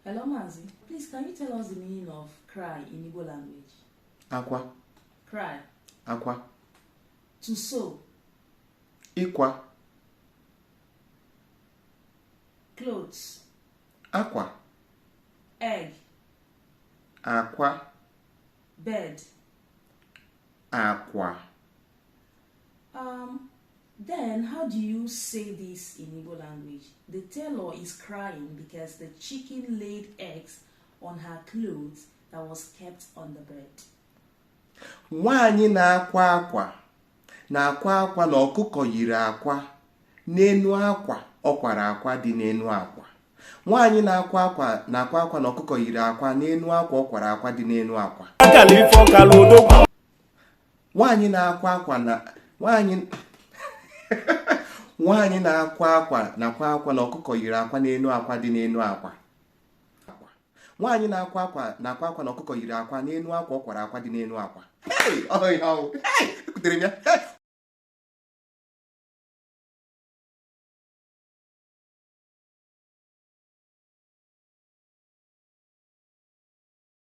Hello, Mazi. Please, can you tell us the meaning of cry in Igbo language? Akwa. Cry. Akwa. To sew. Ikwa. Clothes. Akwa. Egg. Akwa. Bed. Akwa. Then how do you say this in Igbo language? The tailor is crying because the chicken laid eggs on her clothes that was kept on the bed. Nwaanyị na-akwa akwa na-akwa akwa na ọkụkọ yiri akwa n'enu akwa ọ kwara akwa dị n'enu akwa. Nwaanyị na-akwa akwa na-akwa akwa na ọkụkọ yiri akwa n'enu akwa ọ kwara akwa dị n'enu akwa. Nwaanyị na-akwa akwa na nwaanyị na-akwa akwa na-akwa akwa na ọkụkọ yiri akwa n'enu akwa dị n'enu akwa. Nwaanyị na-akwa akwa na-akwa akwa na ọkụkọ yiri akwa n'enu akwa ọ kwara akwa dị n'enu akwa. Hey! Oh, hey! Ekutere m ya.